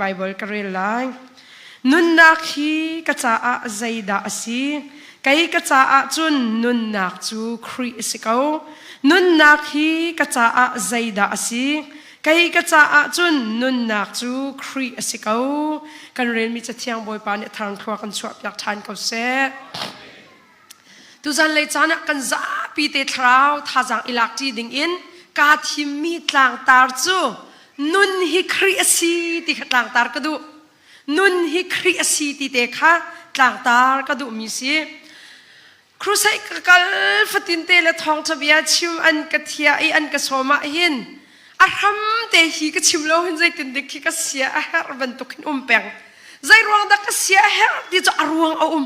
Bible ka rel lai. Nunnak hi ka caah zeidah a si? Kei ka caah cun nunnak cu Khrih a si ko. Nunnak hi ka caah zeidah a si? Kei ka caah cun nunnak cu Khrih a si ko. Kan relmi Cathiang Bawipa nih thangthlua kan chuahpiak ṭhan ko seh. Tuzan lei caan ah kan zapi te thlarau thazaang i lak ṭi ding in kaa thimmi tlangtar cu nun hi Khrih a si ti kha tlangtar ka duh. Nun hi Khrih a si ti te kha tlangtar ka duhmi si. Crusade ka kal fatin te le thawngṭha bia chim an ka thia i an ka sawm ah hin a hram te hi ka chim lo hin zeitin dik khi ka sia a herh bantuk hin um peng. Zei ruang dah ka sia a herh ti cu a ruang a um.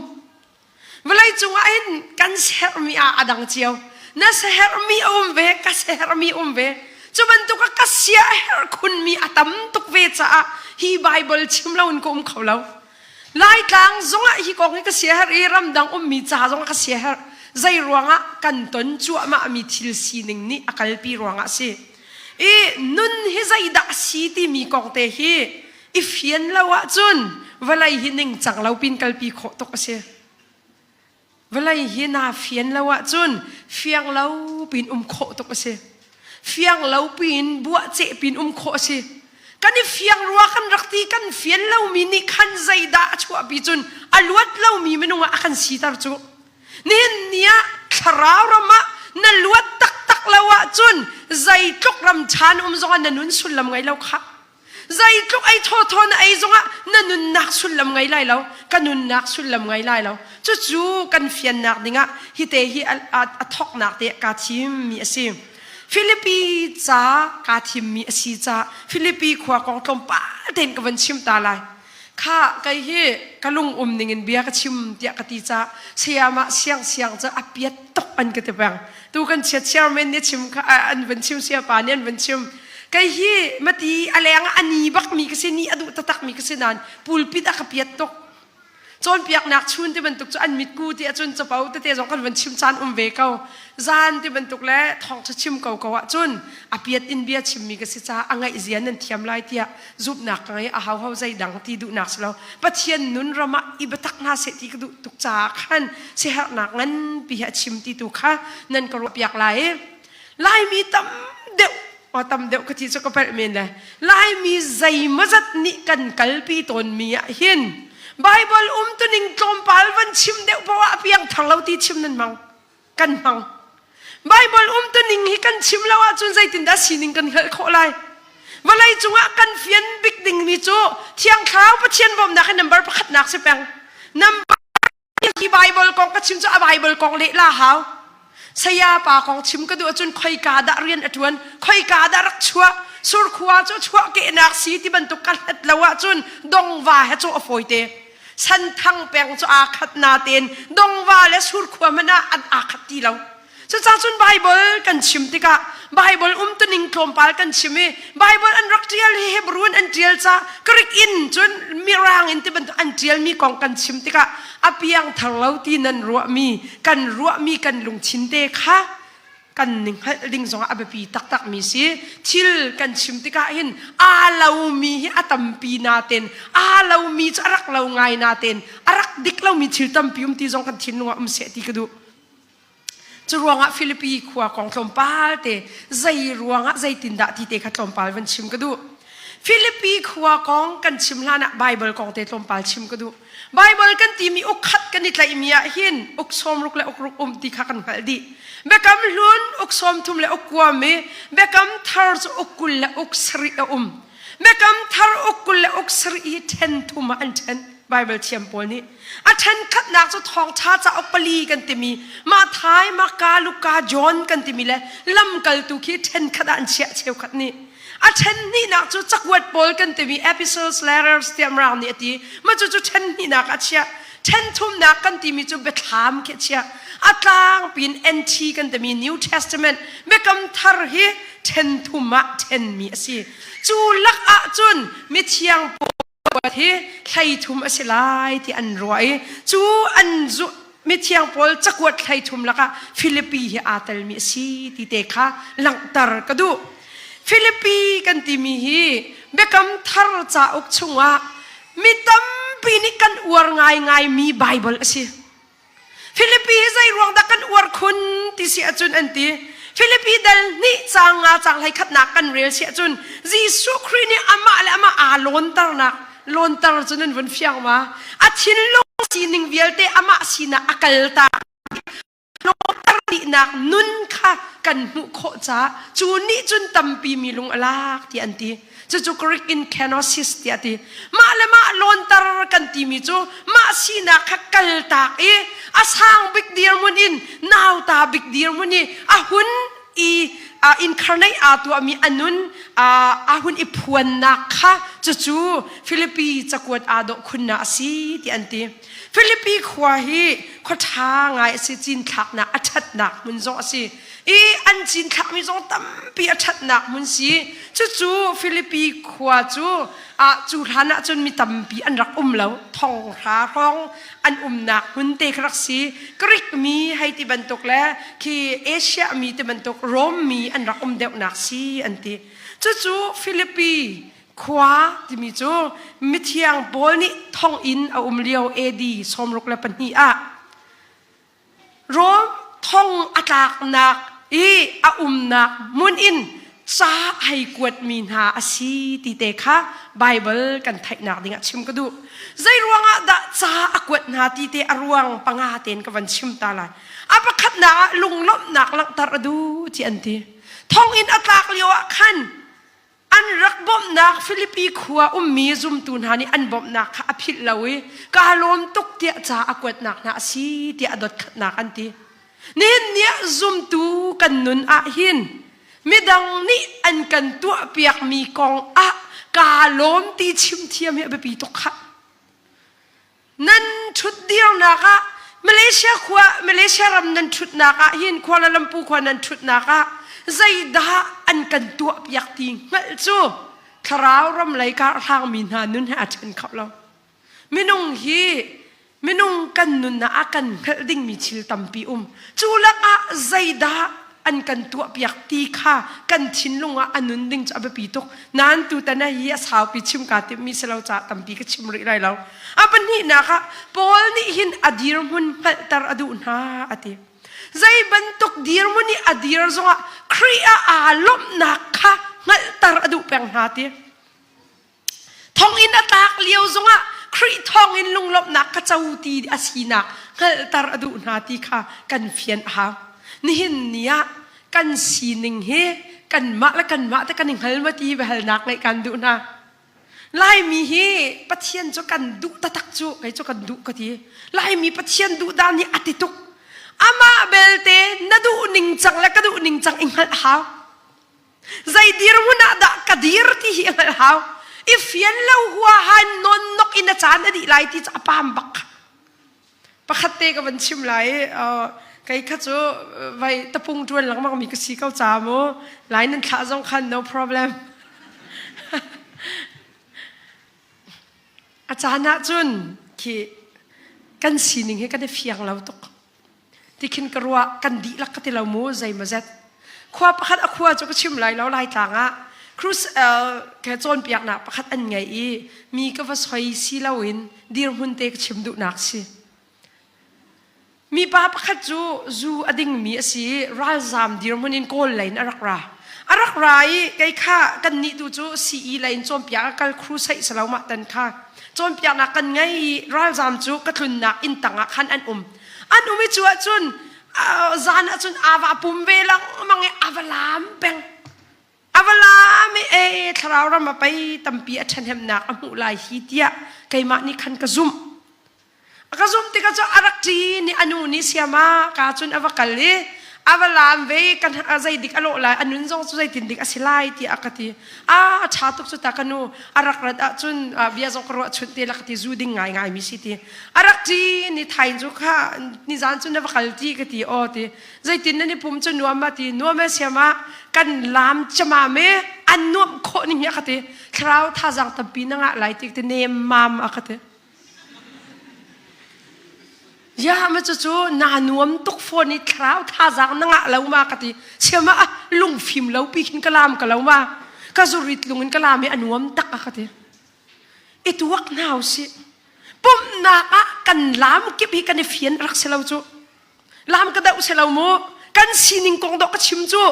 Vawlei cungah hin kan sermi ah a dang cio. Na sermi a um ve, ka sermi um ve. Cu bantuk ah ka sia a herh khunmi a tam tuk ve caah hi Bible chim lo in ka um kho lo. Laitlang zongah hi kong hi ka sia herh i ramdang ummi ca zongah ka sia herh. Zei ruangah kan ton cuahmahmi thil sining nih a kalpi ruangah a si. I nun hi zeidah a si timi kong te hi i fian lo ahcun vawlei hi ningcang lo pin kalpi khawh tuk a si. Vawlei hi naa fian lo ahcun fiang lo pin um khawh tuk a si. Fiang lo pin buahceh pin um khawh a si. Kan i fiang rua kan rak ti kan fian lomi nih khan zeidah a chuahpi cun a luat lomi minung ah a kan siter cu. Nihin ni ah thlarau ram ah na luat taktak lo ahcun zeitluk ram ṭhan um zongah na nun sullam ngei lo khah. Zeitluk ei thawthaw na ei zongah na nunnak sullam ngei lai lo, ka nunnak sullam ngei lai lo. Cucu kan fiannak dingah hite hi a thawknak te kaa thimmi a si. Filipi ca kaa thimmi a si ca Filipi khua kong tlawmpal tein ka van chim ta lai. Kha kei hi ka lung um ning in bia ka chim tiah ka ti ca sayamah siang siang cu a piat tuk an ka ti peng. Tu kan chia chairman nih chim kha an van chim siapa nih an van chim. Kei hi mati a leng ah a ni bak mi ka si ni a duh taktak mi ka si nain pulpit a ka piat tuk. Cawnpiaknak chun ti bantuk cu an mitku ti ahcun capo tete zong kan van chim caan um ve ko. Zan ti bantuk le thawngṭha chim ko ko ahcun a piat in bia chimmi ka si caah a ngaih zia nan thiam lai tiah zumhnak ka ngei a hau hau zeidang ti duhnak si lo. Pathian nun ram ah i biatak hna seh ti ka duh tuk caah khan siaherhnak nganpi he a chim ti tu kha nan ka ruahpiak lai. Laimi tam deuh aw tam deuh ka ti cu ka palh men le Laimi zeimawzat nih kan kalpi tawnmi ah hin Bible umtuning tlawmpal van chim deuh poah ah piang thar lo ti chim nan hmang kan hmang Bible umtuning hi kan chim lo ahcun zeitindah sining kan hngalh khawh lai vawlei cungah kan fian bik dingmi cu Thiang Thlarau Pathian bawmhnak hi number pakhatnak si peng number Hi Bible kong ka chim cu a Bible kong leh la hau. Saya pa kong chim ka duh ahcun khoika dah rian a ṭuan, khoika dah rak chuah, surkhua cu chuah kehnak si ti bantuk ka hlat lo ahcun dongva he cu a fawite. Santhang peng cu aa khat natein dongva le surkhua hmanh ah an aa khat ti lo. Cucaah cun Bible kan chim tikah Bible umtuning tlawmpal kan chim i Bible an rak ṭial hi Hebrew in an ṭial ca Greek in cun Mirang in ti bantuk an ṭialmi kong kan chim tikah a piangthar lo ti nan ruahmi kan ruahmi kan lungthin te kha kan ning hngalh ding zongah a biapi taktakmi si thil kan chim tikah hin aa lomi hi a tampi naten aa lomi cu a rak lo ngai naten a rak dik lomi thil tampi um ti zong kan thinlung ah um seh ti ka duh Cu ruangah Filipi khua kong tlawmpal te zei ruangah zeitindah ti te kha tlawmpal van chim ka duh. Filipi khua kong kan chim hlan ah Bible kong te tlawmpal chim ka duh. Bible kan timi uk khat kan i tlaihmi ah hin uk sawmruk le uk ruk um ti kha kan hngalh dih. Biakam hlun uk sawmthum le uk kuam i biakam thar cu uk 20 le uk sarih a um. Biakam thar uk 20 le uk sarih hi ṭhen thum ah an ṭhen. Bible thiam pawl nih. A ṭhenkhatnak cu thawngṭha cauk pali kan timi Matthai, Marka, Luka, John kan timi le lamkaltu khi ṭhenkhat ah an chiah cheukhat nih. A ṭhen hnihnak cu cakuat pawl kan timi epistles, letters tiah Mirang nih a ti. Mah cucu ṭhen hnihnak a chiah. Ṭhen thumnak kan timi cu biathlam khi a chiah. A tlangpi in NT kan timi New Testament Biakam Thar hi ṭhen thum ah ṭhenmi a si. Cu lak ah cun mithiang pawl hi thleithum a si lai ti an ruah i cu an mithiang pawl cakuat thleithum lakah Filipi hi aa telmi a si ti te kha langhter ka duh. Filipi kan timi hi Biakam Thar cauk chungah mi tampi nih kan uar ngaingaimi Baibal a si. Filipi hi zei ruang dah kan uar khun ti si ahcun an ti. Filipi dal hnih caang nga caang hlei khatnak kan rel si ahcun Jesuh Khrih nih amah le amah aa lawnternak lawnter cu nan vun fiang ma? A thinlung sining vialte amah sinah a kaltak lawmter dihnak nun kha kan hmuh khawh caah cu nih cun tampi mi lung a lak ti an ti. Cucu Greek in kenosis tiah a ti. Mah le mah lawnter kan timi cu mah sinak kha kaltak i a sang bik dirhmun in nauta bik dirhmun i a hun i incarnate aa tuahmi a nun a hun i phuannak kha cucu Filipi cakuat aa dawh khunnak a si ti an ti. Filipi khua hi khua ṭha ngai a si, cinthlaknak a ṭhatnak hmun zong a si. I an cinthlakmi zong tampi a ṭhatnak hmun si. Cucu Filipi khua cu ah cu hlan ah cun mi tampi an rak um lo. Thong hra hrawng an umnak hmun te kha rak si. Greek mi hei ti bantuk le khi Asia mi ti bantuk Rom mi an rak um deuhnak si an ti. Cucu Filipi Khua timi cu mithiang Paul nih thonginn a um lio AD 62 ah Rom thong a tlaknak i a umnak hmun in ca hei kuatmi hna a si ti te kha Baibal kan theihnak dingah chim ka duh. Zei ruangah dah ca a kuat hna ti te a ruang panga tein ka van chim ta lai. A pakhatnak ah lunglawmhnak langhter a duh ti an ti. Thonginn a tlak lio ah khan An rak bawmhnak Filipi khua ummi zumtu hna nih an bawmhnak kha a philh lo i kaa lawm tuk tiah ca a kuatnak hna a si tiah a dotkhatnak an ti. Nihin ni ah zumtu kan nun ah hin midang nih an kan tuahpiakmi kong ah kaa lawm ti chim thiam hi a biapi tuk khah. Nan ṭhutdirnak ah Malaysia khua Malaysia ram nan ṭhutnak ah hin Kuala Lumpur khua nan ṭhutnak ah zeidah an kan tuahpiak ti hngalh cu thlarau ram lei karhlangmi hna nun he aa ṭhen kho lo. Minung hi minung kan nunnak ah kan hngalh dingmi thil tampi um. Cu lakah zeidah an kan tuahpiak ti kha kan thinlung ah a nun ding cu a biapi tuk. Nain tutan ah hi a saupi chim kaa timhmi si lo caah tampi ka chim rih lai lo. A pahnihnak ah Paul nih hin a dirhmun hngalhter a duh hna a ti. Zei bantuk dirhmun i a dir zongah Khrih ah aa lawmhnak kha hngalhter a duh peng hna ti. Thonginn a tlak lio zongah Khrih thawngin lunglawmhnak ka co ti a sinak hngalhter a duh hna ti kha kan fian a hau. Nihin ni ah kan sining hi kanmah le kanmah te kan i hngal ma ti biahalnak ngeih kan duh hna. Laimi hi Pathian cu kan duh taktak cu kei cu kan duh ka ti. Laimi Pathian duh dan hi a ti tuk. Amah belte na duh ning cang le ka duh ning cang i hngalh hau. Zei dirhmun ah dah ka dir ti hi a hngalh hau. I fian lo huaha non nok in a caan a dih lai ti cu a pam bak. Pakhat te ka van chim lai kei kha cu vai tapung ṭuan lengmang mi ka si ko ca mu lai nan thlah zong khan no problem. A caan ah cun khi kan sining hi kan i fiang lo tuk. Tikhin ka ruah kan dihlak ka ti lo mu zeimawzet. Khua pakhat a khua cu ka chim lai lo Laitlang ah cruise ke cawnpiaknak pakhat an ngei i mi ka va soi si loin dirhmun te ka chim duhnak si. Mipa pakhat cu zu a dingmi a si i ralzam dirhmun in Kawl lei in a rak ra. A rak ra i kei kha kan nih tu cu CE lei in cawnpiak a kal crusade si lo mah tan kha. Cawnpiaknak kan ngei i ralzam cu ka tlunnak inn tang ah khan an um. An um i cu ahcun zan ahcun aa va pum ve lengmang i a va laam peng. A va laam i e thlarau ram a pei tampi a ṭhahnemnak a hmuh lai hi tiah keimah nih khan ka zumh. A ka zumh tikah cu a rak ṭi ni a nu nih siama ka cun a va kal i a va laam ve i kan zei dik a lawh lai a nun zong cu zeitin dik a si lai tiah a ka ti. A a ṭha tuk cu ta ka nu a rak rat ahcun bia zong ka ruah chunh te la ka ti zu ding ngaingai mi si ti. A rak ṭi ni thain cu kha nizan cu na va kal ti ka ti aw ti zeitin nan i pum cu nuam ma ti nuam e siama kan laam camam i an nuamh khawh ning hi a ka ti thlarau thazaang tampi na ngah lai ti ka ti nem mam a ka ti. Ya ma cucu naa nuam tuk fawn i thlarau thazaang na ngah lo ma ka ti. Siama ah lungfim lo pi khin ka lam ka lo ma. Ka zurit lung in ka lam i a nuam tak a ka ti. I tuak hna usih. Pumhnak ah kan lam kip hi kan i fian rak si lo cu. Lam ka doh si lo mu. Kan sining kong dawh ka chim cu.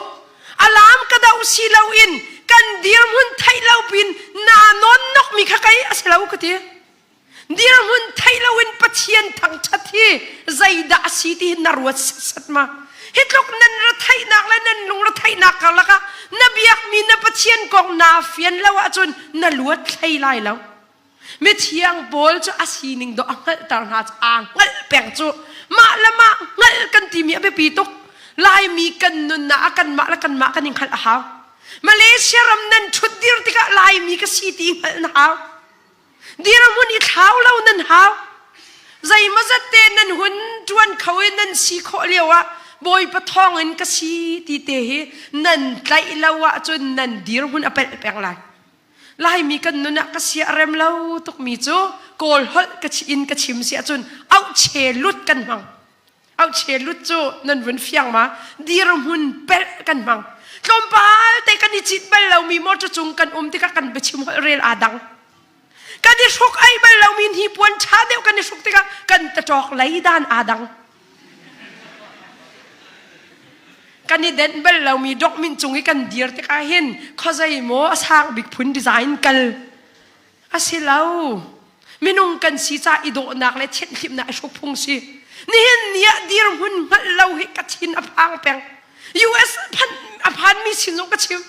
A lam ka doh si lo in kan dirhmun theih lo pin naa nawn nok mi kha kei a si lo ka ti. Dirhmun theih loin Pathian thangṭhat hi zeidah a si ti hi na ruat setsat ma? Hi tluk nan ra theihnak le nan lung ra theihnak karlak ah na biakmi na Pathian kong naa fian lo ahcun na luat hlei lai lo. Mithiang Paul cu a sining dawh a hngalhter hna cu aa hngalh peng cu mah le mah hngalh kan timi a biapi tuk. Laimi kan nunnak ah kanmah le kanmah kan i hngalh a hau. Malaysia ram nan ṭhutdir tikah Laimi ka si ti hngalh na hau. Dirhmun i thlau lo nan hau. Zeimawzat te nan hun ṭuan kho i nan si khawh lio ah Bawipa thawng in ka si ti te hi nan tlaih lo ahcun nan dirhmun a pelh peng lai. Laimi kan nun ah ka sia a rem lo tukmi cu Kawl holh ka in ka chim si ahcun auhche lut kan hmang. Auhche lut cu nan vun fiang ma dirhmun pelh kan hmang. Tlawmpal te kan i cit bal lomi motor cung kan um tikah kan biachim holh rel aa dang. Kan i hruk ai bal lomi hnipuan ṭha deuh kan i hruk tikah kan taṭawk lei dan aa dang. Kan i denh bal lomi dokmin cung i kan dir tikah hin khuazei maw a sang bik phun design kal A si lo. Minung kan si ca i dawhnak le thianhhlimhnak i hruk phung si. Nihin ni ah dirhmun hngalh lo hi ka thin a phang peng. US phan a phanmi sin zong ka chim.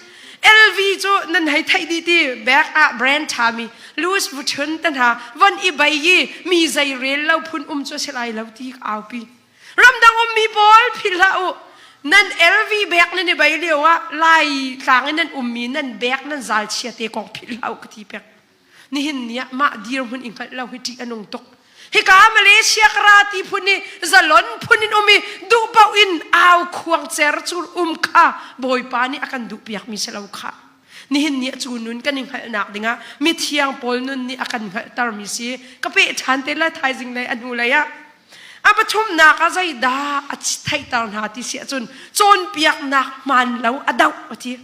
LV cu nan hei theih dih ti bag ah brand ṭhami Louis Vuitton te hna von i bei i mi zei rel lo phun um cu a si lai lo ti ka aupi. Ramdang ummi pawl philh hlah u. Nan LV bag nan i bei lio ah Lai tlang in nan ummi nan bag nan zal chia te kong philh hlah u ka ti pek. Nihin ni ah mah dirhmun i hngalh lo hi ṭih a nung tuk. Hika Malaysia ka ra ti phun i zalon phun in um i duh paoh in au khuang cer cu um kha Bawipa nih a kan duh piakmi si lo kha. Nihin ni ah cu nun kan i hngalhnak dingah mithiang Paul nun nih a kan hngalhtermi si. Ka peh ṭhan te lai thaizing lei a hnu lei ah. A pathumnak ah zeidah a theihter hna ti si ahcun cawnpiaknak hmaan lo a doh a ti.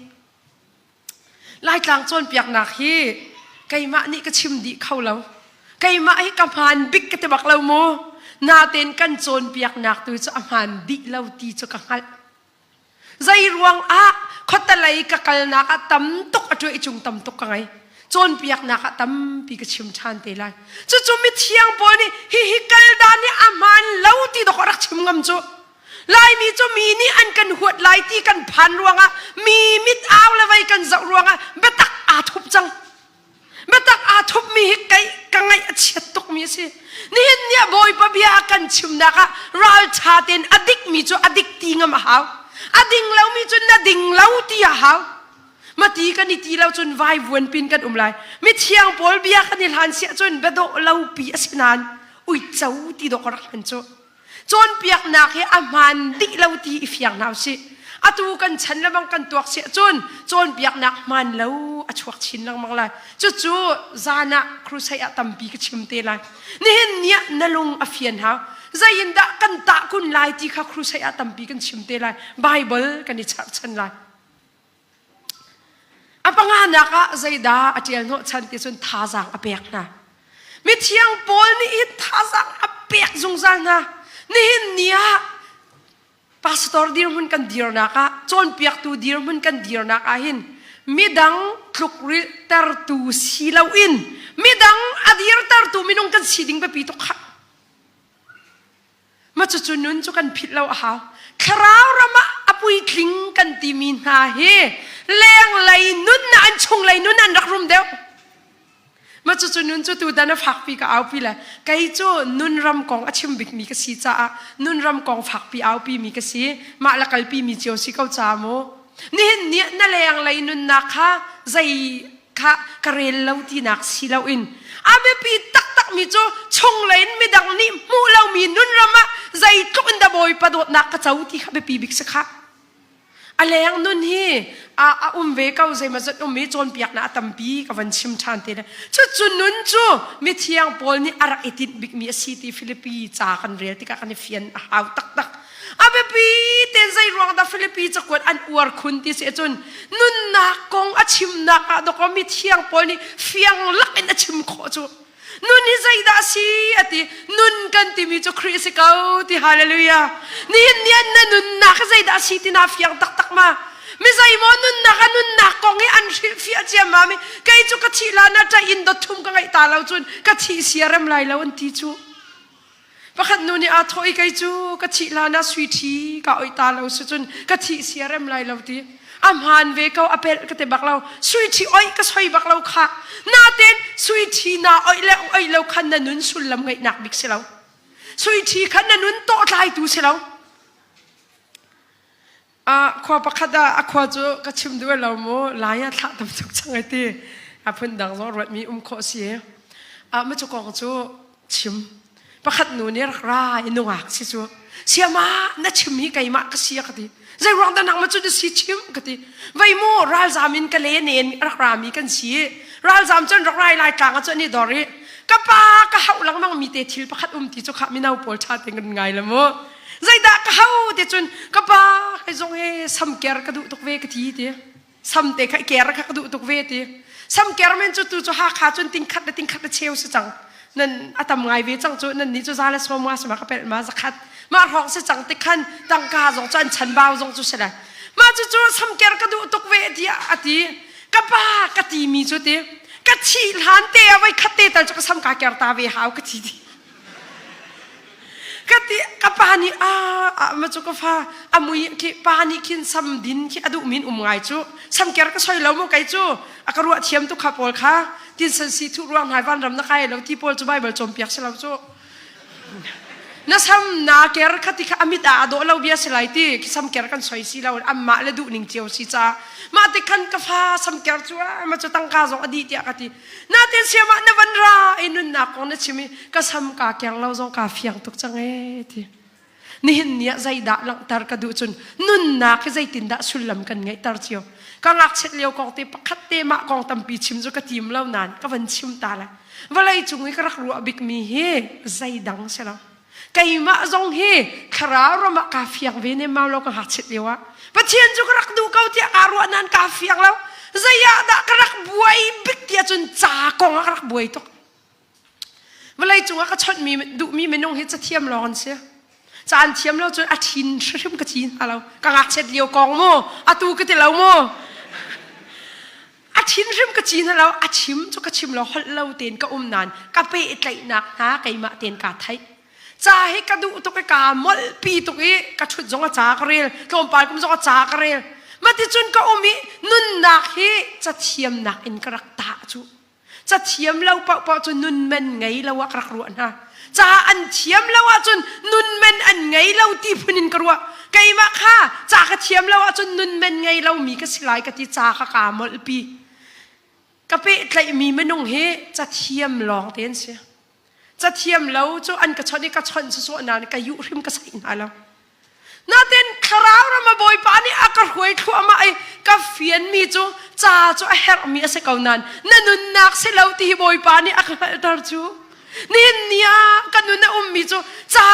Laitlang cawnpiaknak hi keimah nih ka chim dih kho lo. Keimah hi ka hmaan bik ka ti bak lo mu. Natein kan cawnpiaknak tu cu a hmaan dih lo ti cu ka hngalh. Zei ruang ah khuatelei ka kalnak ah tam tuk a ṭuai cung tam tuk ka ngei. Cawnpiaknak ah tampi ka chim ṭhan te lai. Cucu mithiang pawl nih hihi kal dan hi a hmaan lo ti dawk a rak chim ngam cu. Laimi cu mi nih an kan huat lai ti kan phan ruangah mi mit au le vei kan zoh ruangah biatak aa thup cang. Biatak aa thupmi hi kei ka ngaih a chiat tukmi a si. Nihin ni ah Bawipa bia a kan chimnak ah ralṭha tein a dikmi cu a dik ti ngam a hau. A ding lomi cu na ding lo ti a hau. Mati kan i ti lo cun vaivuan pin kan um lai. Mithiang pawl bia kan i hlan siah cun biadawh lo pi a si nain uico ti dawh ka rak hman cu. Cawnpiaknak hi a hmaan dih lo ti i fiang hna usih. Atu kan chan lebang kan tuak siah cun cawnpiaknak hmaan lo a chuak chin lengmang lai. Cucu zan ah crusade ah tampi ka chim te lai. Nihin ni ah na lung a fian hau. Zei in dah kan tah kun lai ti kha crusade ah tampi kan chim te lai. Bible kan i charhchan lai. A panganak ah zeidah a ṭial hnawhchan ti cun thazaang a pek hna. Mithiang Paul nih hin thazaang a pek zungzal hna. Nihin ni ah pastor dirhmun kan dirnak ah cawnpiaktu dirhmun kan dirnak ah hin midang tlukrilhtertu si loin midang a dirtertu minung kan si ding biapi tuk khah. Ma cucu nun cu kan philh lo a hau. Thlarau ram ah a puitling kan timi hna hi lenglei nun na an chunglei nun an rak rum deuh. Ma cucu nun cu tutan a fakpi ka aupi le kei cu nun ram kong a chim bikmi ka si caah nun ram kong fakpi aupi mi ka si. Mah la kalpi mi cio si ko ca mu. Nihin ni na lenglei nunnak kha zei kha ka rel lo tinak si loin a biapi taktakmi cu chunglei in midang nih hmuh lomi nunram ah zeitluk in dah Bawipa dawtnak ka co ti kha biapi bik si khah. A leng nun hi a, a um ve ko zeimawzat um i cawnpiaknak a tampi ka van chim ṭhan te le cucu nun cu mithiang Paul nih a rak i tinh bikmi a si ti Filipi ca kan rel tikah kan i fian a hau taktak. A biapi ten zei ruang dah Filipi cakuat an uar khun ti si ahcun nunnak kong a chimnak ah dawkaw mithiang Paul nih fiang lak in a chim khawh cu. Nun hi zeidah a si a ti. Nun kan timi cu Khrih a si ko ti hallelujah. Nihin ni ah na nunnak hi zeidah a si ti naa fiang taktak ma? Mi zeimaw nunnak a nunnak kong hi an hrilhfiah ciammam i kei cu ka thih hlan ah ṭah in dot thum ka ngeih ta lo cun ka thih sia rem lai lo an ti cu. Pakhat nu nih aa thawh i kei cu ka thih hlan ah sui ṭhi ka oih ta lo si cun ka thih sia rem lai lo ti. A hmaan ve ko a pelh ka ti bak lo. Sui ṭhi oih ka soi bak lo kha. Nain sui ṭhi na oih le oih lo khan na nun sullam ngeihnak bik si lo. Sui ṭhi khan na nun tawhtlaitu si lo. Ah khua pakhat ah a khua cu ka chim duh lo mu lai ah thlah tam tuk cang ai ti a phun dang zong ruatmi um khawh si ah ma cu kong cu chim pakhat nu nih rak ra i nungak si cu siama na chim hi keimah ka si ka ti zei ruang dah nangmah cu na si chim ka ti vei mu ralzam in ka le nen rak rami kan si ralzam cun rak rai lai tlang ah cun i dor i ka pa ka hauh lengmang mi te thil pakhat um ti cu kha mino pawl ṭha te kan ngai la mu Zeidah ka hau ti cun ka pa kai zong he samker ka duh tuk ve ka ti ti. Samte kha ker kha ka duh tuk ve ti. Samker men cu tu cu Hakha cun tingkhat le tingkhat le cheu si cang. Nan a tam ngai ve cang cu nan nih cu za le sawm nga sama ka pelh ma zakhat. Mah hrawng si cang ti khan tangka zong cu an chanbau zong cu si le. Mah cu cu samker ka duh tuk ve tiah a ti. Ka pa ka ti mi cu ti. Ka thih hlan te ah voi khat te tal cu ka sam ka ker ta ve hau ka ti ti. Ka ti ka pa nih a ma cu ka fa a mui khi pa nih khin sam din khi a duh min um ngai cu samker ka soi lo mu kei cu a ka ruah thiam tu kha pawl kha tin san si thu ruang ngai van ram na kai lo ti pawl cu bible cawnpiak si lo cu na sam na ker kha ti kha amit ah a dawh lo bia si lai ti khi sam ker kan soi si lo amma le duh ning cio si ca mah ti khan ka fa sam ker cu ma cu tangka zong a dih tiah ka ti Natin siamah na van ra i nunnak kong na chim i ka sam kaa keng lo zong kaa fiang tuk cang ee ti. Nihin ni ah zeidah langhter ka duh cun nunnak hi zeitindah sullam kan ngeihter cio. Ka ngakchiat lio kong te pakhat te mah kong tampi chim cu ka tim lo nain ka van chim ta lai. Vawlei cung i ka rak ruah bikmi hi zeidang si lo. Keimah zong hi thlarau ram ah kaa fiang ve nemmau lo ka ngakchiat lio ah. Pathian cu ka rak duh ko tiah kaa ruah nain kaa fiang lo. Zei ah dah ka rak buai bik tiah cun ca kong ah ka rak buai tuk. Vawlei cung ah ka chawnhmi duhmi minung hi cathiam lawng an si. Ca an thiam lo cun a ṭhin hrimhrim ka ci hna lo. Ka ngakchiat lio kong mu, atu ka ti lo mu. A thin hrim ka ci hna lo, a chim cu ka chim lo, holh lo tein ka um nain ka pehtlaihnak hna keimah tein kaa theih. Ca hi ka duh tuk i kaa molhpi tuk i ka ṭhut zong a ca ka rel, tlawmpal kum zong a ca ka rel. Maticun ka um i nunnak hi cathiamnak in ka rak tah cu. Cathiam lo paohpaoh cu nun men ngei lo ah ka rak ruah hna. Ca an thiam lo ahcun nun men an ngei lo ti phun in ka ruah. Keimah kha ca ka thiam lo ahcun nun men ngei lomi ka si lai ka ti ca kha kaa molhpi. Ka pehtlaihmi minung hi cathiam lawng te an si. Cathiam lo cu an ka chawnh i ka chawnh sawsawh nain ka yuh hrim ka saih hna lo. Natin thlarau ram a Bawipa nih a ka hruai thluahmah i ka fianmi cu ca cu a herhmi a si ko nain na nunnak si lo ti hi Bawipa nih a ka hngalhter cu. Nihin ni ah ka nun a ummi cu ca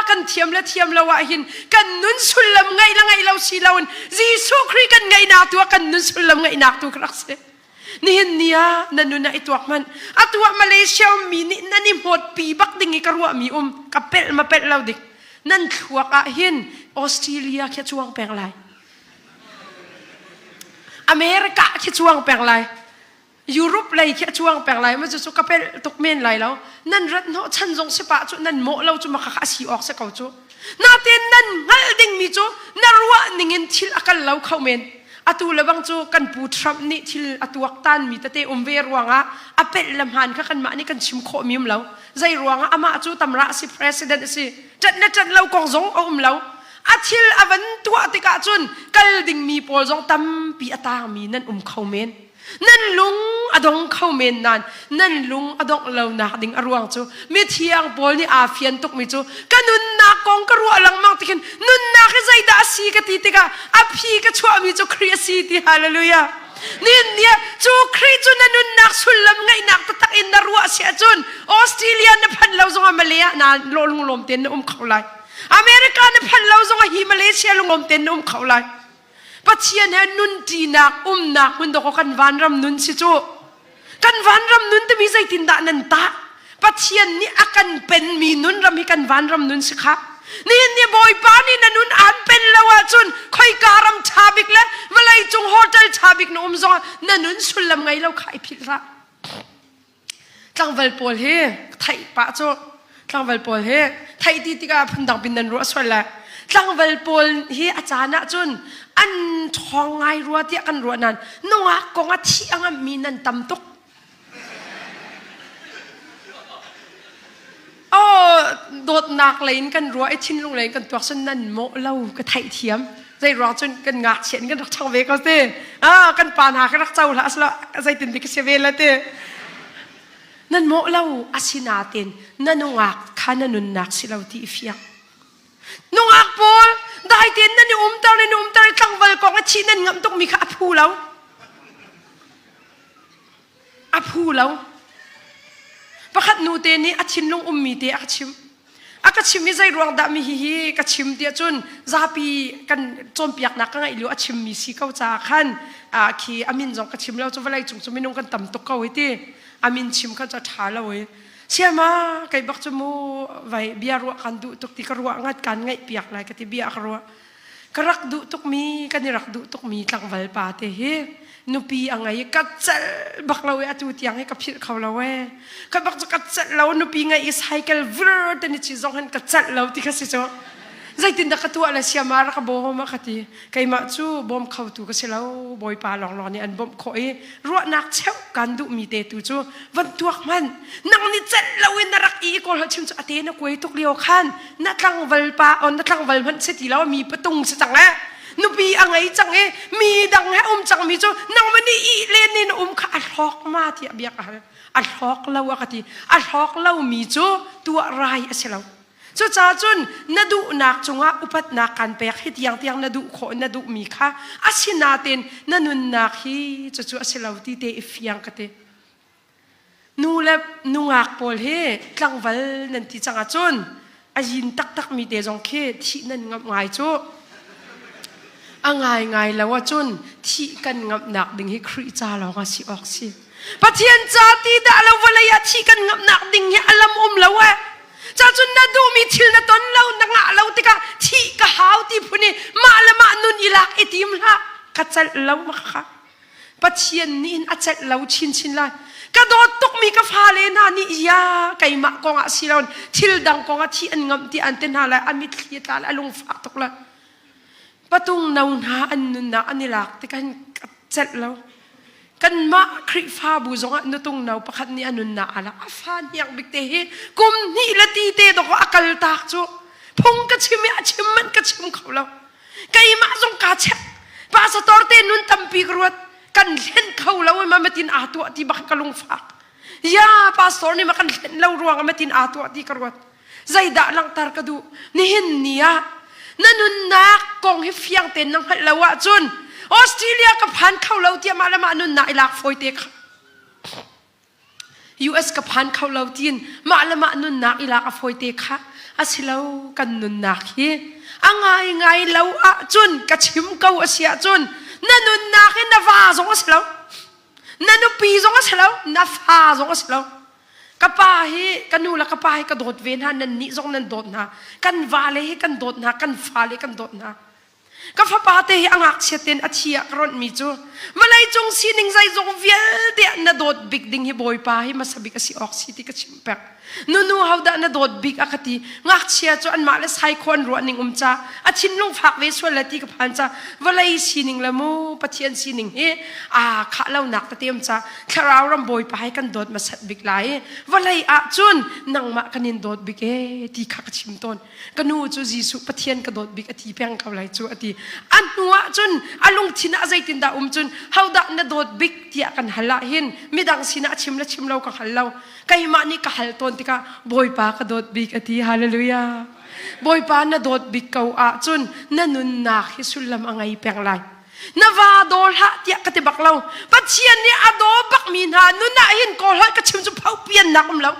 kan thiam le thiam lo ah hin kan nun sullam ngeih le ngeih lo si loin Jesuh Khrih kan ngeihnak tu ah kan nun sullam ngeihnak tu ka rak si. Nihin ni ah na nun ah i tuak hmanh. Atu ah Malaysia ummi nih nan i hmawtpi bak ding i ka ruahmi um ka pelh ma pelh lo dik. Nan thluak ah hin Australia khi a cuang peng lai. America khi cuang peng lai. Europe lei khi a cuang peng lai ma cu ka pelh tuk men lai lo. Nan rat hnawh chan zong si pah cu nan mawh lo cu makha a si awk si ko cu. Natin nan hngalh dingmi cu na ruah ningin thil a kal lo kho men. Atu le bang cu kan pu Trump nih thil a tuaktanmi tete um ve ruangah a pelh le hmaan kha kanmah nih kan chim khawhmi um lo. Zei ruangah amah cu tamra a si president a si. Ṭanh le ṭanh lo kong zong a um lo. A thil a van tuah tikah cun kal dingmi pawl zong tampi a tangmi nan um kho men. Nan lung a dong kho men nain nan lung a dongh lonak ding a ruang cu mithiang Paul nih aa fian tukmi cu ka nunnak kong ka ruah lengmang tikhin nunnak hi zeidah a si ka ti tikah a phi ka chuahmi cu Khrih a si ti hallelujah. Nihin ni ah cu Khrih cu na nunnak sullam ngeihnak taktak in na ruah si ahcun Australia na phanh lo zongah Malay ah na lunglawm tein na um kho lai. America na phanh lo zongah hi Malaysia lunglawm tein na um kho lai. Pathian he nunṭinak umnak hmun dawkaw kan vanram nun si cu. Kan vanram nun timi zeitindah nan tah? Pathian nih a kan penmi nun ram hi kan vanram nun si kha. Nihin ni Bawipa nih na nun aan pen lo ahcun khoika ram ṭha bik le vawlei cung hotel ṭha bik na um zongah na nun sullam ngei lo kha i philh hlah. Tlangval pawl hi theih pah cu tlangval pawl hi theih ti tikah phundang pin nan ruah sual le tlangval pawl hi a caan ah cun an ṭhawng ngai rua tiah kan ruah nain nungak kong a thih a ngamhmi nan tam tuk. Oh, dawtnak lei in kan ruah i thinlung lei in kan tuak cun nan mawh lo ka theih thiam. Zei ruang cun kan ngakchia in kan rak ṭhang ve ko ti. Ah, kan pa hna ka rak co hlah asilo zeitin dik ka si ve la ti. Nan mawh lo asinain na nungak kha na nunnak si lo ti i fiang. Nungak pawl dai tein nan i umter nan i umter i tlangval kong a thih nan ngamh tukmi kha a phu lo. A phu lo. Pakhat nu te nih a thinlung ummi te a ka chimh. A ka chim i zei ruang dah mi hihi ka chim tiah cun zapi kan cawnpiaknak ka ngeih lio a chimmi si ko caah khan khi a min zong ka chim lo cu vawlei cung cu minung kan tam tuk ko hi ti a min chim kha cu a ṭha lo i siama kei bak cu mu vai bia ruah kan duh tuk ti ka ruah ngat kan ngaih piak lai ka ti bia ka ruah Ka rak duh tukmi, kan i rak duh tukmi tlangval pa te hi nupi a ngei i ka celh bak lo i atu tiang hi ka philh kho lo ee. Ka bak cu ka celh lo nupi ngei i cycle vir te ni chi zong hin ka celh lo ti kha si cu. Zeitindah ka tuah le siama rak ka bawm a ka ti. Keimah cu bawm khotu ka si lo. Bawipa lawnglawng nih an bawmh khawh i ruahnak cheuh kan duhmi te tu cu van tuak hmanh. Nang nih celh loin na rak i kawl chim cu a te na kuai tuk lio khan na tlangval pa on na tlangval hmanh si ti lo mi patung si cang eh nupi a ngei cang i mi dang he um cang mi cu nangmah nih ih len in um kha a hlawk ma tiah bia ka hal a hlawk lo a ka ti a hlawk lo mi cu tuah rai a si lo Cucaah cun na duhnak cungah upatnak kan pek hi tiang tiang na duh khawh na duhmi kha asinain na nunnak hi cucu a si lo ti te i fiang ka ti. Nu le nungak pawl hi tlangval nan ti cang ahcun a yin taktakmi te zong khi thih nan ngamh ngai cu. A ngaingai lo ahcun thih kan ngamhnak ding hi Khrih ca lawng a si awk si. Pathian ca ti dah lo vawlei ah thih kan ngamhnak ding hi a lam um lo eh. Cacun na duhmi thil na ton lo na ngah lo tikah thih ka hau ti phun i mah le mah nun i lak i tim hlah. Ka celh lo ma kha. Pathian nih in a celh lo chinchin lai. Ka dawt tukmi ka fale hna nih ya keimah kong ah si lo thil dang kong ah thih an ngamh ti an ti hna lai a mitthli a tla lai a lungfak tuk lai. Patung no hna an nunnak an i lak tikah ka celh lo. Kanmah Khrihfabu zongah nutung no pakhat nih a nunnak a lak. A fa hniang bik te hi kum hnih le ti te dawk a kal tak cu. Phung ka chim i a chim manh ka chim kho lo. Keimah zong kaa chek. Pastor te nun tampi ka ruat. Kan hlen kho lo i ma matin aa tuah ti bak ka lungfak. Ya pastor nih ma kan hlen lo ruang ah matin aa tuah ti ka ruat. Zeidah langhter ka duh? Nihin ni ah na nunnak kong hi fiang tein na hngalh lo ahcun Australia ka phan kho lo tiah mah le mah nunnak i lak fawi te kha. US ka phan kho lo tiin mah le mah nunnak i lak a fawi te kha asilo kan nunnak hi a ngai ngai lo ahcun ka chim ko a si ahcun na nunnak hi na va zong a si lo na nupi zong a si lo na fa zong a si lo Ka pa hi ka nu le ka pa hi ka dawt ve hna nan nih zong nan dawt hna kan vale hi kan dawt hna kan fale kan dawt hna ka fapa te hi a ngakchia ten a thi ah ka ronh mi cu vawlei cung sining zeizong vialte ah na dawt bik ding hi bawipa hi hmasa bik a si awk si ti ka chim pek nunu hodah na dawt bik a ka ti ngakchia cu anmah le saikhaw an ruah ning um ca a thinlung fak ve sual le ti ka phan ca vawlei sining le mu pathian sining hi aa khah lonak tete um ca thlarau ram bawipa hi kan dawt hmasat bik lai i vawlei ah cun nangmah kan in dawt bik e ti kha ka chim tawn ka nu cu Jesuh Pathian ka dawt bik a ti peng ko lai cu a ti. A hnu ah cun a lungthin ah zeitindah um cun hodah na dawt bik tiah kan hal ah hin midang sinah chim le chim lo ka hngal lo. Keimah nih ka hal tawn tikah Bawipa ka dawt bik a ti. Hallelujah. Bawipa na dawt bik ko ahcun na nunnak hi sullam a ngei peng lai. Na va daw hlah tiah ka ti bak lo. Pathian nih a daw bakmi hna nun ah hin kawl holh ka chim cu phopiannak um lo.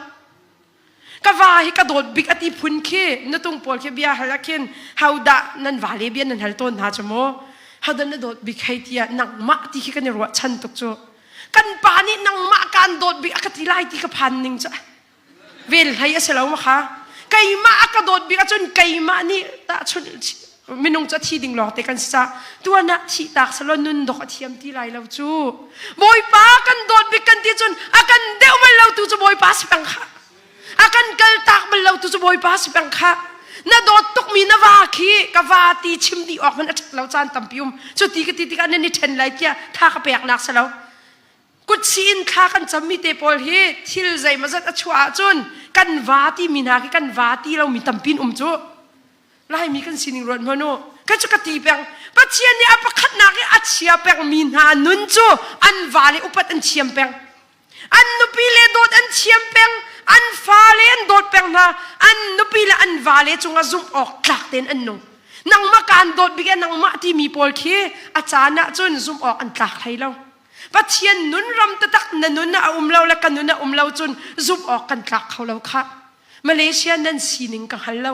Ka va hi ka dawt bik a ti phun khi nutung pawl khi bia hal ah khin hodah nan va le bia nan hal tawn hna cu mu. Hodah na dawt bik hei tiah nangmah ti khi kan i ruahchan tuk cu. Kan pa nih nangmah kaan dawt bik a ka ti lai ti ka phan ning cu. Vel hlei a si lo ma kha. Keimah a ka dawt bik ahcun keimah nih tahchunh minung cu a thi ding lawng te kan si ca tuan ah thih tak selaw nun dok a thiam ti lai lo cu. Bawipa kan dawt bik kan ti cun a kan deuh bal lo tu cu Bawipa si peng kha. A kan kal tak bal lo tu cu Bawipa si peng kha. Na dawt tukmi na va khi ka va ti chim dih awk hmanh a ṭhat lo caan tampi um. Cu ti ka ti tikah nan i ṭhen lai tiah tha ka pek nak si lo. Kutsi in thla kan cammi te pawl hi thil zeimawzat a chuah ahcun kan va timi hna khi kan va ti lomi tampi in um cu. Laimi kan sining ruat hmanh u. Ka cu ka ti peng. Pathian nih a pakhatnak i a chia pengmi hna nun cu an vale upat an thiam peng. An nupi le dawt an thiam peng. An fale an dawt peng hna. An nupi le an vale cungah zumh awk tlak tein an nung. Nangmah kaan dawt bik e nangmah timi pawl khi a caan ah cun zumh awk an tlak hlei lo. Pathian nun ram taktak na nun ah a um lo le ka nun ah um lo cun zumh awk kan tlak kho lo khah. Malaysia nan sining ka hngal lo.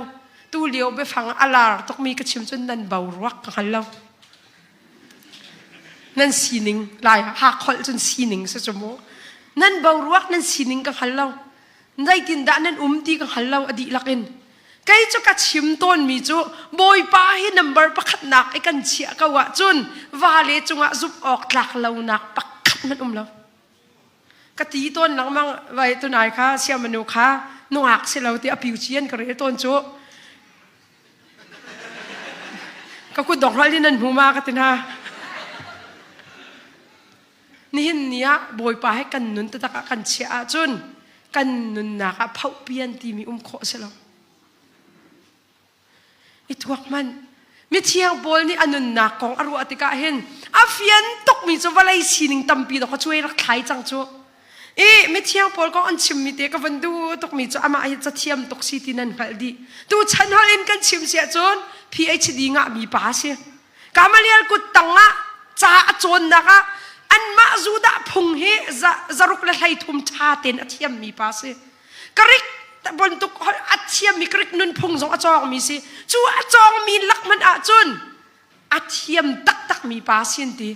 Tu lio biafang a lar tukmi ka chim cun nan boruak ka hngal lo. Nan sining lai hakholh cun sining si cu mu. Nan boruak nan sining ka hngal lo. Zeitindah nan um ti ka hngal lo a dihlak in. Kei cu ka chim tawnmi cu Bawipa hi number pakhatnak i kan chiah ko ahcun vale cungah zumh awk tlak lonak pakhat hmanh um lo. Ka ti tawn lengmang vai tunai kha siamanu kha nungak si lo ti a piu ci an ka rel tawn cu. Ka kut dong hral in nan hmu ma ka ti hna. Nihin ni ah Bawipa he kan nun taktak ah kan chiah ahcun kan nunnak ah phohpian timi um khawh si lo. I tuak hmanh. Mithiang Paul nih a nunnak kong a ruah tikah hin a fian tukmi cu vawlei sining tampi dawk a cuai rak thlai cang cu. I mithiang Paul kong an chimmi te ka van duh tukmi cu amah hi cathiam tuk si ti nan hngalh dih. Tu chan holh in kan chim si ahcun PhD ngahmi pa a si. Gamaliel kut tangah ca a cawnnak ah anmah Judah phung hi zaruk le 13 ṭha tein a thiammi pa si. Greek bantuk a thiammi Greek nunphung zong a cawngmi si. Cu a cawngmi lak hmanh ahcun a thiam taktakmi pa si an ti.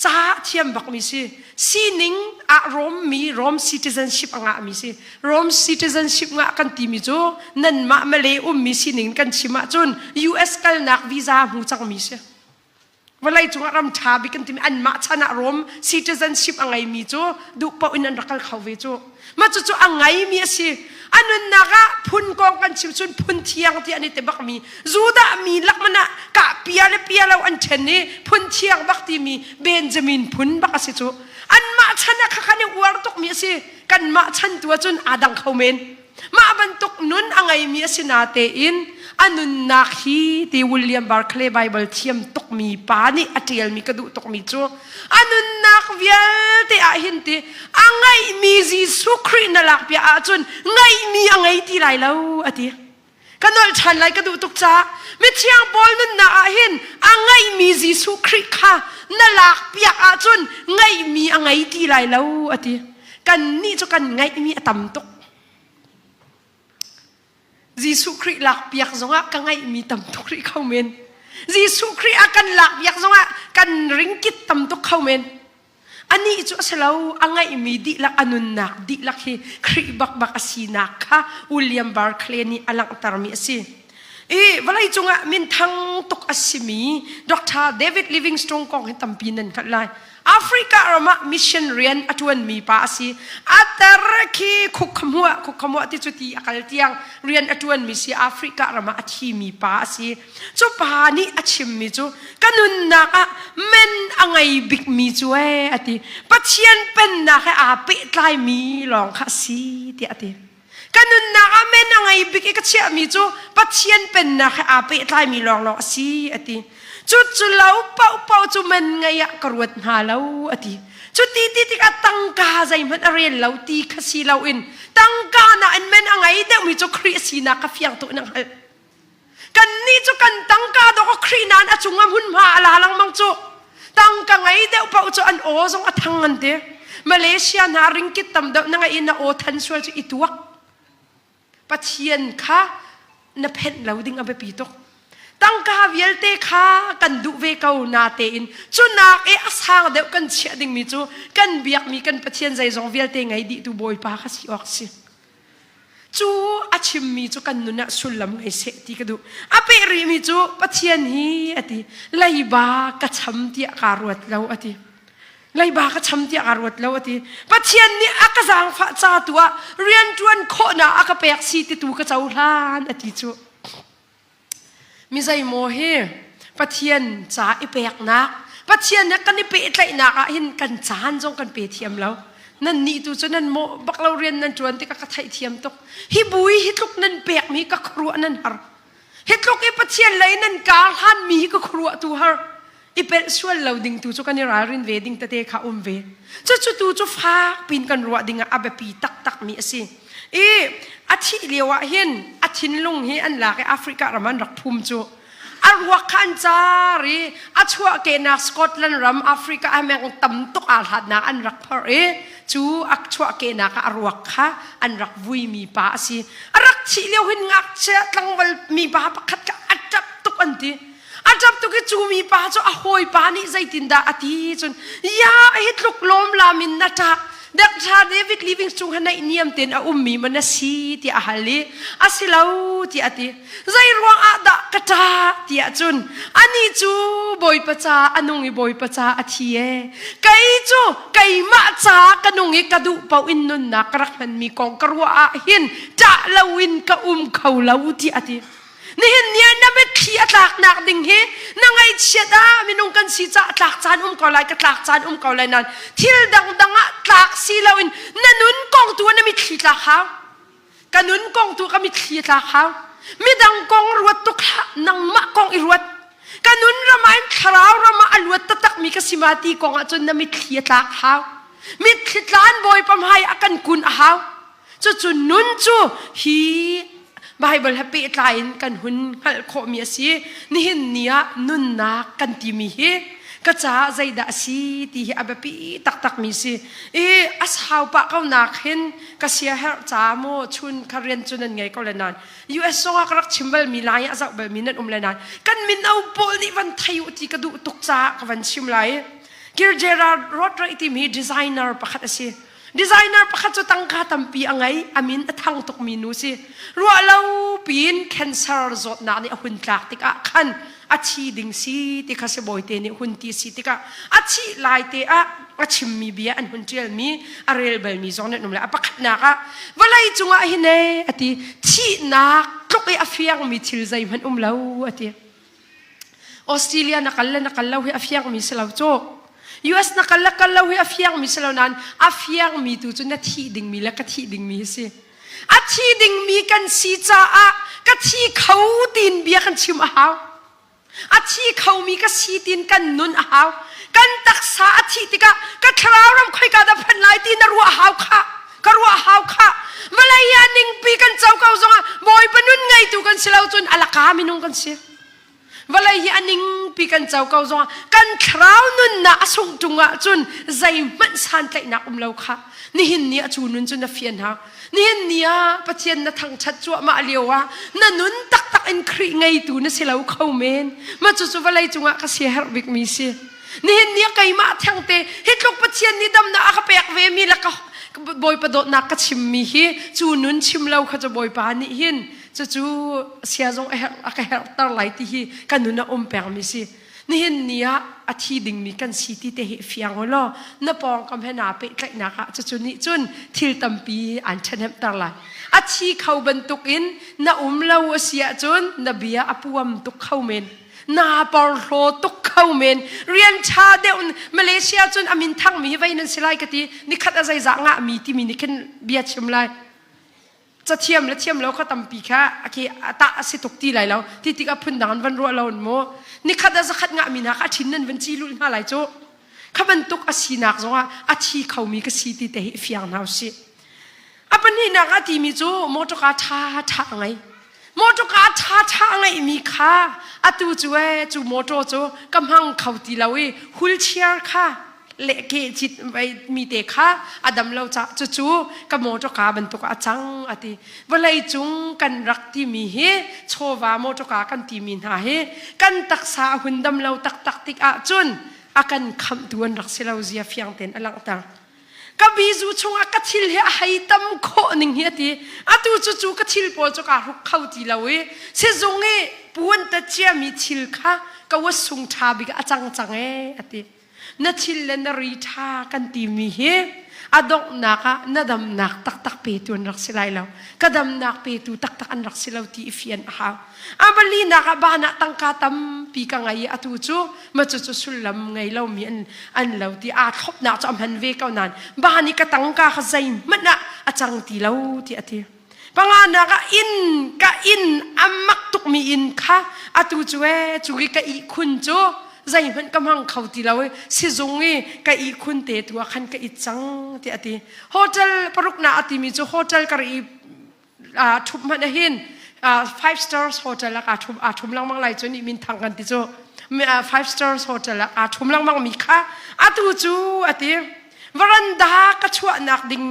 Ca a thiam bakmi si. Sining ah Rome mi Rome citizenship a ngahmi si. Rome citizenship ngah kan timi cu nanmah Malay ummi sining kan chim ahcun US kalnak visa hmu cangmi si. Vawlei cungah ram ṭha bik kan timi anmah chan ah Rome citizenship a ngeimi cu duh paoh in an rak kal kho ve cu. Mah cucu a ngeimi a si. A nunnak ah phun kong kan chim cun phun thiang ti an i ti bakmi Judah mi lakman ah kah pia le pia lo an ṭhen i phun thiang bak timi Benjamin phun bak a si cu. Anmah chan ah khakhan i uar tukmi a si. Kanmah chan tu ahcun aa dang kho men. Mah bantuk nun a ngeimi a si natein a nunnak hi ti William Barclay Bible thiam tukmi pa nih a ṭialmi ka duh tukmi cu a nunnak vialte ah hin ti a ngeihmi Jesuh Khrih na lak piah ahcun ngeihmi a ngei ti lai lo a ti. Ka nolh ṭhan lai ka duh tuk caah mithiang Paul nunnak ah hin a ngeihmi Jesuh Khrih kha na lak piak ahcun ngeihmi a ngei ti lai lo a ti. Kannih cu kan ngeihmi a tam tuk. Jesuh Khrih lak piak zongah ka ngeihmi tam tuk rih kho men. Jesuh Khrih a kan lak piak zongah kan ringkit tam tuk kho men. Anih cu a si lo, a ngeihmi dihlak a nunnak dihlak hi Khrih bakbak a sinak kha William Barclay nih a langhtermi a si. I vawleicung ah minthang tuk a simi Dr. David Livingstone kong hi tampi nan hngalh lai. Africa ram ah mission rian a ṭuanmi pa a si. A tar khi khukhamuah khukhamuah ti cu ti a kal tiang rian a ṭuanmi si Africa ram ah a thimi pa a si. Cu pa nih a chimmi cu ka nunnak ah men a ngei bikmi cu ee a ti. Pathian pennak he aa pehtlaimi lawng kha a si tiah a ti. Ka nunnak ah men a ngei bik i ka chiahmi cu Pathian pennak he aa pehtlaimi lawnglawng a si a ti. Cu cu lo paohpaoh cu man ngei ah ka ruat hna lo a ti. Cu ti ti tikah tangka zeihmanh a rel lo ti kha si loin tangka nain men a ngei deuhmi cu Khrih sinak kha fiang tuk in a hngalh. Kannih cu kan tangka dawk a Khrih nain a cungah hmunhma a la lengmang cu. Tangka ngei deuh paoh cu an aw zong a thang an ti. Malaysia hna ringkit tam deuh na ngeih in na aw than sual cu i tuak. Pathian kha na phenh lo ding a biapi tuk. Tangka vialte kha kan duh ve ko natein cunak i a sang deuh kan chiah dingmi cu kan biakmi kan Pathian zeizong vialte ngei dihtu Bawipa kha si awk si. Cu a chimmi cu kan nun ah sullam ngei seh ti ka duh. A peh rihmi cu Pathian hi a ti leiba ka cham tiah kaa ruat lo a ti. Leiba ka cham tiah kaa ruat lo a ti. Pathian nih a ka zaangfah ca tu ah rianṭuan khawhnak a ka pek si ti tu ka cohlan a ti cu. Mi zeimaw hi Pathian ca i peknak, Pathian he kan i pehtlaihnak ah hin kan caan zong kan pe thiam lo. Nan nih tu cu nan mawh bak lo rian nan ṭuan tikah ka theihthiam tuk. Hi bui hi tluk nan pekmi ka khuaruah nan har. Hi tluk i Pathian lei nan kar hlanmi hi ka khuaruah tu har. I pelh sual lo ding tu cu kan i ralrin ve ding tete kha um ve. Cucu tu cu fak pin kan ruah ding ah a biapi taktakmi a si. I a thih lio ah hin a thinlung hi an lak i Africa ram an rak phum cu. A ruak kha an car i a chuahkehnak Scotland ram Africa ah meng tam tuk aa hlatnak an rak phorh i cu a chuahkehnak ah a ruak kha an rak vuimi pa a si. A rak thih lio hin ngakchia tlangval mi pa pakhat kha a ṭap tuk an ti. A ṭap tuk i cu mi pa cu a hawipa nih zeitindah a ti cun ya hi tluk lawmlam in na ṭah Dr. David Livingstone kha naihniam tein a ummi ma na si tiah a hal i a si lo tiah a ti. Zei ruang ah dah ka ṭah tiah cun anih cu Bawipa ca a nung i Bawipa ca a thi e. Kei cu keimah ca ka nung i ka duh paoh in nunnak ka rak hmanmi kong ka ruah ah hin ṭah loin ka um kho lo tiah a ti. Nihin ni ah na mitthli a tlaknak ding hi na ngaihchiat ah minung kan si caah tlak caan um ko lai ka tlak caan um ko lai nain thil dangdang ah tlak si loin na nun kong tu ah na mitthli tlak hau. Ka nun kong tu ka mitthli a tlak hau. Midang kong ruat tuk hlah nangmah kong i ruat. Ka nun ram ah in thlarau ram ah a luat taktakmi ka si ma ti kong ah cun na mitthli a tlak hau. Mitthli tlan Bawipa hmai ah kan kun a hau. Cucu nun cu hi Bible he pehtlai in kan hun hngalh khawhmi a si. Nihin ni ah nunnak kan timi hi ka caah zeidah a si ti hi a biapi taktakmi si. I a sau pah ko nak hin ka siaherh ca maw chun kha rian cu nan ngei ko le nain US zong ah ka rak chim balmi lai a zoh balmi nan um le nain kan mino pawl nih van thei u ti ka duh tuk caah ka van chim lai. Kir Gerard Rodriguez timi designer pakhat a si. Designer pakhat cu tangka tampi a ngei, a min a thang tukmi nu si. Ruah lo piin cancer zawtnak nih a hun tlak tikah khan a thi ding si ti kha sibawite nih hun ti si tikah a thih lai te ah a chimmi bia an hun ṭialmi a rel balmi zong nan um le a pakhatnak ah vawlei cungah hin ee a ti thihnak tluk i a fiangmi thil zeihmanh um lo a ti. Australia na kal le na kal lo hi a fiangmi si lo cu. US na kal le kal lo hi a fiangmi si lo nain a fiangmi tu cu na thih dingmi le ka thih dingmi hi si. A thi dingmi kan si caah ka thi kho tin bia kan chim a hau. A thi khomi ka si tin kan nun a hau. Kan taksa a thih tikah ka thlarau ram khoika dah phanh lai ti na ruah hau kha. Ka ruah hau kha. Vawlei ah ningpi kan co ko zongah Bawipa nun ngeitu kan si lo cun alaka minung kan si. Vawlei hi a ningpi kan co ko zongah kan thlarau nunnak a sungh ṭung ahcun zeihmanh santlaihnak um lo kha nihin ni ah cu nun cu na fian hau. Nihin ni ah Pathian na thangṭhat cuahmah lio ah na nun taktak in Khrih ngeitu na si lo kho men. Mah cucu vawlei cungah ka siaherh bikmi si. Nihin ni ah keimah thengte hi tluk Pathian nih damnak a ka pek ve mi le ka Bawipa dawtnak ka chimmi hi cu nun chim lo kha cu Bawipa nih hin cucu sia zong a herh a ka herhter lai ti hi ka nun a um pengmi si. Nihin ni ah a thi dingmi kan si ti te hi fiang u law na pawngkam he naa pehtlaihnak ah cucu nih cun thil tampi aan ṭhahnemter lai. A thi kho bantukin na um lo a si ahcun na bia a puam tuk kho men. Naa porhlaw tuk kho men. Rian ṭha deuh Malaysia cun a min thangmi hi vei nan si lai ka ti. Nikhat a zeizah ngahmi timi nih khin bia chim lai. Cathiam le thiam lo kha tampi kha khi tah a si tuk ti lai lo. Ti tikah phundang an van ruah lo mu. Nikhat ah zakhat ngahmi hna kha a ṭhin nan van ci lulh hna lai cu. Kha bantuk a sinak zongah a thi khomi ka si ti te hi fiang hna usih. A pahnihnak a timi cu mawṭawka ṭha ṭha a ngei. Mawṭawka ṭha ṭha a ngeihmi kha atu cu ee cu mawṭaw cu ka hmang kho ti lo i wheelchair kha le ke cit mi te kha a dam lo caah cucu ka mawṭawka bantuk ah a cang a ti. Vawlei cung kan rak timi hi chawva mawṭawka kan timi hna hi kan taksa a hun dam lo taktak tik ahcun a kan khamhtu an rak si lo zia fiang tein a langhter. Ka bizu chungah ka thil hi a hei tam khawh ning hi a ti. Atu cu cu ka thil pawl cu kaa hruk kho ti lo i sizung i puan ta ciami thil kha ka wa sung ṭha bik a cang cang ee a ti. Na thil le na ri ṭha kan timi hi a donghnak ah na damnak taktak petu an rak si lai lo. Ka damnak petu taktak an rak si lo ti i fian a hau. A palinak ah ban ah tangka tampi ka ngei i atu cu ma cucu sullam ngei lomi an an lo ti aa thlopnak cu a hman ve ko nain ban i ka tangka kha zeihmanh ah a cang ti lo ti a ti. Panganak ah inn ka inn a mak tukmi inn kha atu cu ee cu i ka ihkhun cu zeihmanh ka hmang kho ti lo i sizung i ka ihkhun te tu ah khan ka it cang ti a ti. Hotel paruknak a timi cu hotel ka ri ṭhup hmanh ahhin five stars hotel ah aa ṭhum aa ṭhum lengmang lai cu nih min thang kan ti cu five stars hotel ah aa ṭhum lengmang mi kha atu cu a ti varanda ka chuahnak ding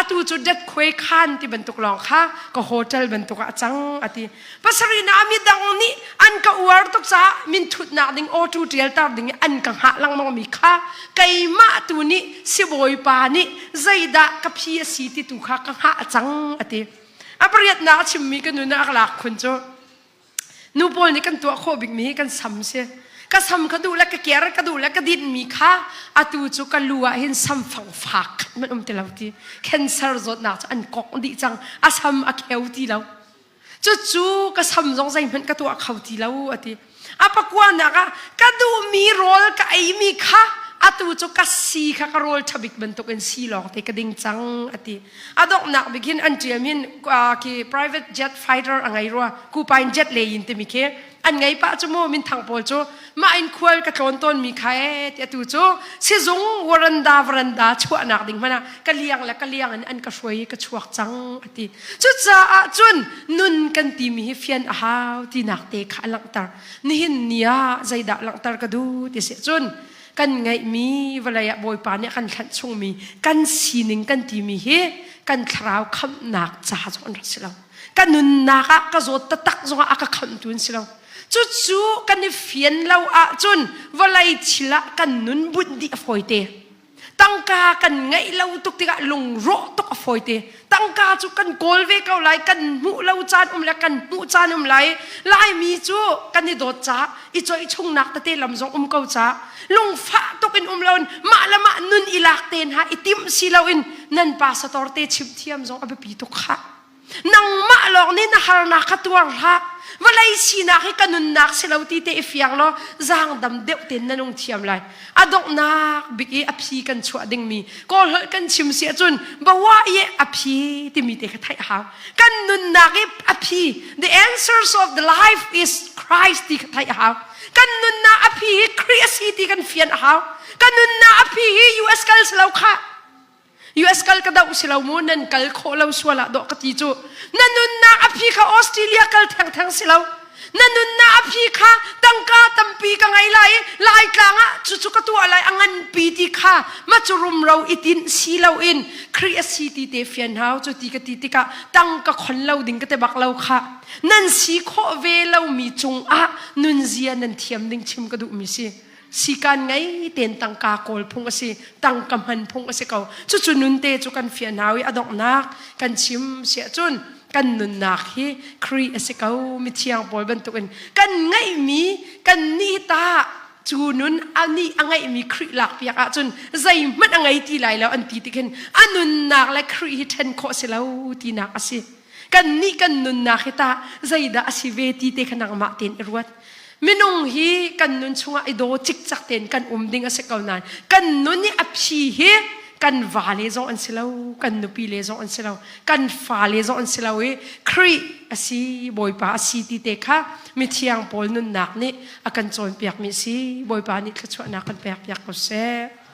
atu cu det khuai khan ti bantuk lawng kha ka hotel bantuk ah a cang a ti pasarih na midang nih an ka uar tuk caah min thutnak ding auto tial tar ding an ka hngah lengmang mi kha keimah tu nih sibawipa nih zeidah ka phi a si ti tu kha ka hngah cang a ti a pariatnak a chimmi ka nun ah a lak khun cu nu pawl nih kan tuah khawh bikmi hi kan sam si ka sam ka duh le ka ker ka duh le ka din mi kha atu cu ka lu ah hin sam fang fak khat man um ti lo ti cancer zawtnak cu an kok dih cang a sam a kheu ti lo Cucu ka sam zong zeihmanh ka tuah kho ti lo a ti. A pakuanak ah ka duhmi rawl ka eimi kha atu cu ka si kha ka rawl ṭhabik bantukin si lawng te ka ding cang a ti. A donghnak bik hin an ṭiam hin khi private jet fighter a ngei rua kupain jet le yin timi khi an ngei pah cu mu minthang pawl cu mah in khual ka tlawn tawnmi kha ee ti atu cu sizung waranda varanda chuahnak ding hmanh ah ka liang le ka liang in an ka hruai i ka chuak cang a ti. Cucaah cun nun kan timi hi fian a hau tinak te kha a langhter. Nihin ni ah zeidah langhter ka duh ti si cun kan ngeihmi vawlei ah Bawipa nih a kan thlanh chungmi kan sining kan timi hi kan thlarau khamhnak ca zong an rak si lo. Ka nunnak ah ka zawt taktak zongah a ka khamhtu an si lo. Cucu kan i fian lo ahcun vawlei thil ah kan nun bunh dih a fawite. Tangka kan ngeih lo tuk tikah lungrawh tuk a fawite. Tangka cu kan kawl ve ko lai, kan hmuh lo caan um le kan hmuh caan um lai. Laimi cu kan i dawt caah i coih chungnak tete lam zong um ko caah lungfah tuk in um loin mah le mah nun i lak te hna i timh si loin nan pastor te chimh thiam zong a biapi tuk khah. Nangmah lawng nih na harnak kha tuar hlah. Vawlei sinak hi ka nunnak si lo ti te i fiang law zaangdam deuh tein na nung thiam lai. A donghnak bik i a phi kan chuah dingmi kawlholh kan chim si ahcun bawa i a phi timi te kha theih a hau. Kan nunnak i a phi the answers of the life is Christ ti kha theih a hau. Kan nunnak a phi hi Khrih a si ti kan fian a hau. Kan nunnak a phi hi US kal si lo khah. US kal ka doh si lo mu nan kal khawh lo sual ah dawh ka ti cu na nunnak a phi kha Australia kal thengtheng si lo na nunnak a phi kha tangka tampi ka ngei lai i laitlang ah cucu ka tuah lai a nganpi ti kha ma cu rumro i tinh si lo in Khrih a si ti te fian hau cu ti ka ti tikah tangka khon lo ding ka te bak lo kha nan si khawh ve lomi cungah nunzia nan thiam ding chim ka duhmi si Sikan ngei ten tangka kawl phung a si, tangka hman phung a si ko. Cucu nun te cu kan fian hau i a donghnak kan chim siah cun kan nunnak hi Khrih a si ko mithiang pawl bantukin kan ngeihmi kan nih ta cu nun ani a ngeihmi Khrih lakpiak ahcun zeihmanh a ngei ti lai lo an ti tik hin a nunnak le Khrih hi ṭhen khawh si lo tinak a si. Kan nih kan nunnak hi tah zeidah a si ve ti te kha nangmah tein i ruat. Minung hi kan nun chungah i daw cikcak tein kan um ding a si ko nain kan nun i a phi hi Kan vale zong an si lo, kan nupi le zong an si lo, kan fale zong an si lo i Khrih a si, Bawipa a si ti te kha mithiang Paul nunnak nih a kan cawnpiakmi a si. Bawipa nih thluachuahnak kan pekpiak ko seh.